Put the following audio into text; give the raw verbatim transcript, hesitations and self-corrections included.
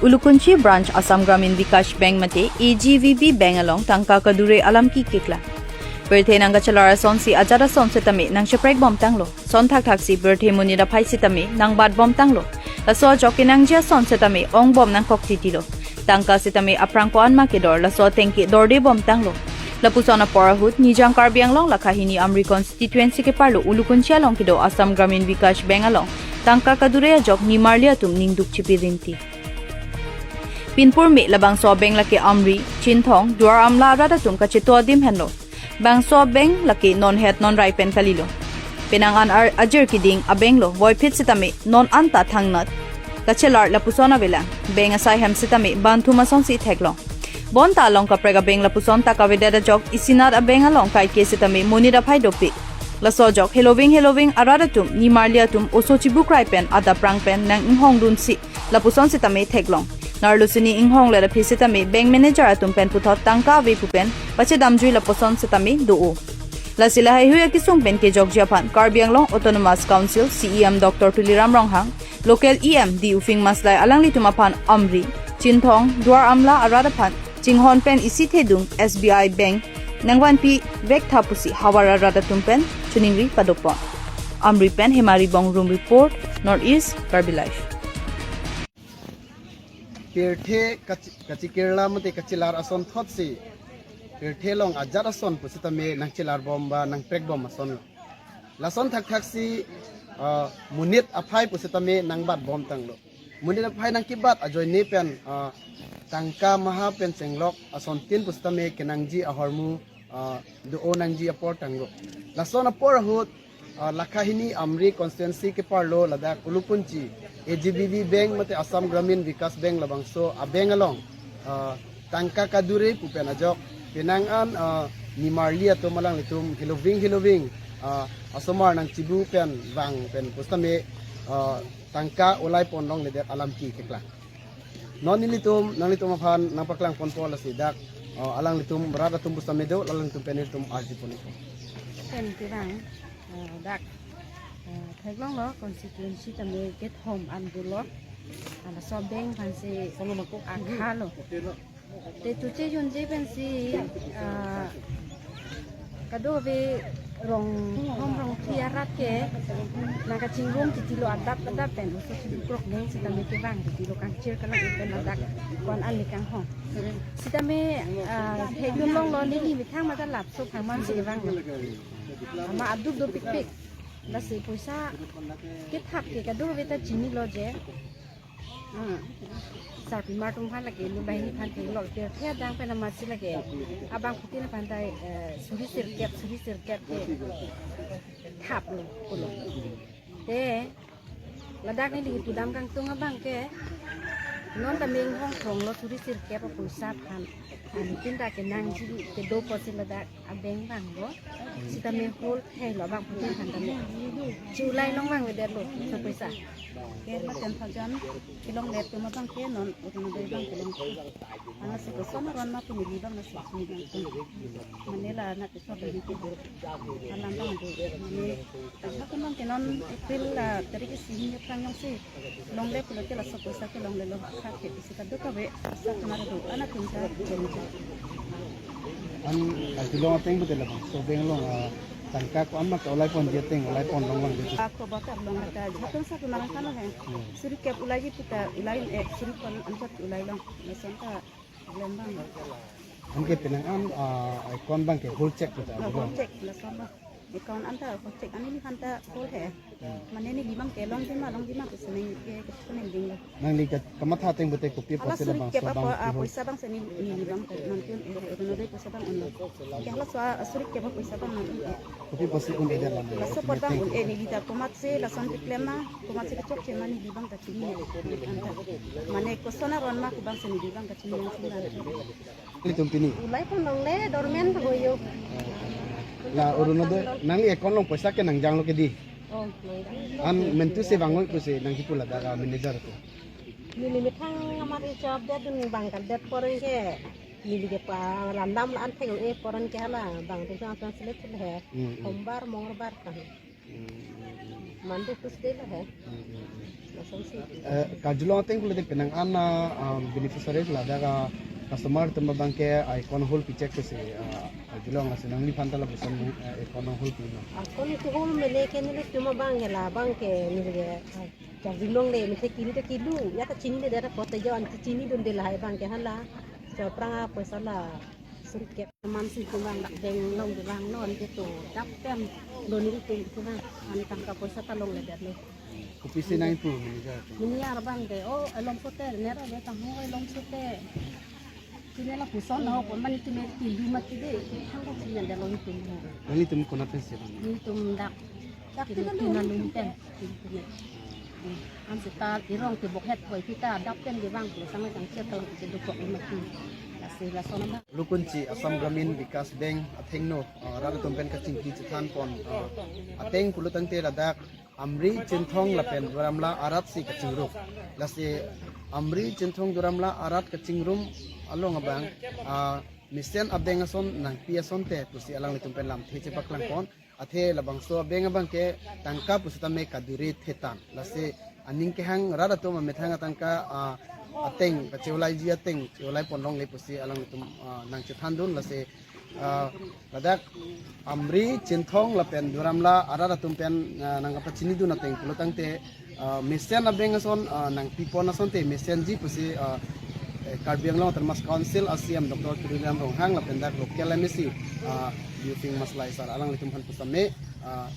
Ulukunchi Branch Assam Gramin Vikash Bank mate A G V B Bank along tangka kadure alam keklang. Pirthe nangkachelar asonsi ajat ason setame nangcheprekbomtanglo. Son thakthaksi pirthe monit aphai setame nangbatbomtanglo. Laso ajok kenangji ason setame ongbom nangkok titilo. Tangka setame aphrang ko-an ma kedor, laso ateng ke dordebomtanglo. Lapuson apor ahut Nijang Karbi Anglong lakha hini Amri constituency keparlo Ulukunchi along kedo Assam Gramin Vikash Bank along tangka kadure ajok nimarli atum ningduk chipi rinti. Pinpur me labangso bank lake Amri, Chinthong, Duar Amla arat atum kacheto adim henlo. Bangso bank lake non het non rai pen kalilo. Penang an ar-, ajir keding a-bank lo, voiphit setame non anta thangnat kachelar lapuson avelang. Bank asai hem setame banthum asonsi theklong. Bonta along kaprek a-bank lapuson ta kavedet ajok isinat a-bank along kaike setame monit aphai dopik. Laso ajok heloving heloving arat atum nimarli atum oso chibuk rai pen adap prang pen nang-inghongdunsi lapuson setame theklong. Narlo sini inghonglet aphi setame bank manager atum pen puthot tangka ave pu pen pachedamjui lapuson setame do-o. Lasi lahaihui akesung pen kejokji aphan Karbi Anglong Autonomous Council C E M Doctor Tuliram Ronghang, local E M D Uphing Maslai alanglitum aphan Amri, Chinthong, Duar Amla arat aphan chinghon pen isi thedung S B I Bank nangvanpi vektha pusi havar arat atum pen choningri padopon. Amri pen Hemari Bongrung report, North East Karbi Live. Pirthe kachi-, kachikirla mate kachelar ason thotsi pirthe along ajat ason pusitame nangchelarbom ba nangprekbom ason lo. Lason thakthaksi, ah, monit aphai pusitame nangbatbomtanglo. Monit aphai nangkebat ajoine pen, ah, tangka maha pen chenglok asontin pusitame kenangji ahormu, ah, do-o nangji apor tanglo. Lason apor ahut, ah, lakha hini Amri constituency keparlo ladak Ulukunchi A G V B Bank mate Assam Gramin Vikash Bank labangso a-bank along, ah, tangka kadure pu pen ajok penang an, ah, nimarli atum alanglitum heloving heloving, ah, asomar nangchibu pen vang pen pusitame, ah, tangka ulai pon longledet alam keklang. Non nelitum, nanglitum aphan nangpaklang ponpo lasi dak, ah, alanglitum rat atum pusitame do, alanglitum pen nelitum arju ponpo. Pen kevang, ah, dak, ah, theklonglo constituency tame kethom an dolo. Ah, laso a-bank aphansi akha lo. Te tuche junje pensi, ah, kadokave rong hom rong thri arat ke nangkachingrum titilo adap adap pen oso chibu krok neng setame kevang titilo kangchir kalang pen ladak ko-an an le kanghong. Setame, ah, theklonglo neli methang mata lapso phangman si kevanglo. Ama aduk dopikpik. Lasi poisa kethap ke kadokave ta chinilo je. Ah, sarpimar atum aphan lake, lo banghini aphan ke lo, pirthe adang pen amatsi lake abangphutin aphan ta, eh, suri sirkep, suri sirkep ke thaplo pulo. Te ladak neli kedam kangtung abang ke non ta menghong thonglo suri sirkep apoisa aphan. Anuttin ta kenangji kedo pusi ladak a-bank vanglo. Setame hold thelo abangphutin aphan tame. Chulai long vangvedetlo, so poisa. Ke ma ten thousand kelonglet atum abang ke non Orunodoi abang kelong. Ansi koson aron ma pu neli abang nasi neli abang pu. Mane la na ke so beri ke. Alam abang do. Mane tangka abang ke non April la tarik isi hini aphrang jongsi longle pulote laso poisa ke longlelo, khat ke isi kadokave asap kemar do, anattun ta. An ajulong ateng pute labangso a-bank along, ah, tangka ko-an ma ke ulai ponji ateng ulai pon longlang de. Ako bakar long ta jatun sa kemar kan he. Hmm. Suri kep ulai ji puta ulai, eh, suri pon anchot ulai long. Lason ta problem abang. Anke penang an, ah, account abang ke hold check puta. Lo hold check lason abang. Account anta hold check, ani ni hanta hold he. Hmm. Mane neli abang ke longji ma, longji ma pusi neng ke, ke pusi neng dinglo. Nangli ke kamatha ateng pute kopi apotsi labangso a-bank ke hold? Hala suri kep apo-, ah, poisa abang si neli, neli abang ke nangtun, eh, Orunodoi poisa abang unlo. Ke halaso a-, suri kep apoisa abang nang un-e. Kopi apotsi un-edet la nang? Laso apot abang un-e, neli ta komatsi lason keklem ma, komatsi kechokche ma neli abang ta chini anta. Mane koson aron ma pu abang si neli abang ta chini nang chini. Nelitum pini ulai pon longle, dormen hoyo. La Orunodoi, nangli account along poisa ke nangjanglo ke di? Oh, nangjang. An mentu si vangoi pusi nangkipu ladak a-manager atum? Neli methang amari chop det dun bang kaldet poron ke. Neli ke pa ramdam la-an thek-o-e poron ke hala bang tu jang translate he. Hmm, hmm. Sombar, Mongolbar ta he. Hmm, hmm, hmm. Monday, Tuesday lo he. Hmm, hmm, hmm. Eh, karjulong ateng pulote penang an, ah, beneficiaries ladak, ah, customer atum abangke, ah, account hold pi chek pusi, ah, karjulong, lasi nangliphan ta lapuson, eh, account hold pi ma? Account ke hold mene ke nelitum abangke labangke neli ke, ah, karjulongle mete kilo te kilo, ya ta chiniledet apot ta jo an chinidunde lahai abangke hala. Chapra poisa la suri kep. Mansi atum abang dak bank along abang non ke to dak pen loan ilitum atum abang, an tangka poisa ta longledetlo. Kopisi nangpu manager? Manager abangke, o, elom sote, nera be tang ho elom sote. Pine lapuson ho, pon mane kime pilu mati de, hang ko pian de lo itum ho. Nanglitum konat pensi abang? Nelitum dak, dak kime tina lum pen. An seta irong ke bokhet koi kita dak pen ke abang ke sang kang chet kalau ke dukok mati. Lasi lason abang. Lukunchi Assam Gramin Vikas Bank athengno, ah, rat atum pen kachingki chethan pon, ah, ateng pulo tangte ladak Amri, Chinthong lapen Duaramla arat si kachingrum. Lasi Amri, Chinthong, Duaramla arat kachingrum along abang, ah, mesen a-bank ason nangpi asonte pusi alanglitum pen lamthe chepaklang pon. Athe labangso a-bank abangke tangka pusitame kaduri thetan. Lasi aning kehang rat atum amethang atangka, ah, ateng, kacheulaiji ateng, cheulai pon longle pusi alanglitum, ah, nangchethandun. Lasi, ah, ladak Amri, Chinthong lapen Duaramla arat atum pen, ah, nangkapachinidun ateng pulo tangte, ah, mesen a-bank ason, ah, nangpi pon asonte mesenji pusi, ah, eh, Karbi Anglong Autonomous Council a-C E M Doctor Tuliram Ronghang lapen dak local M A C, ah, Yufing Maslai sir alanglitum aphan pusitame, ah,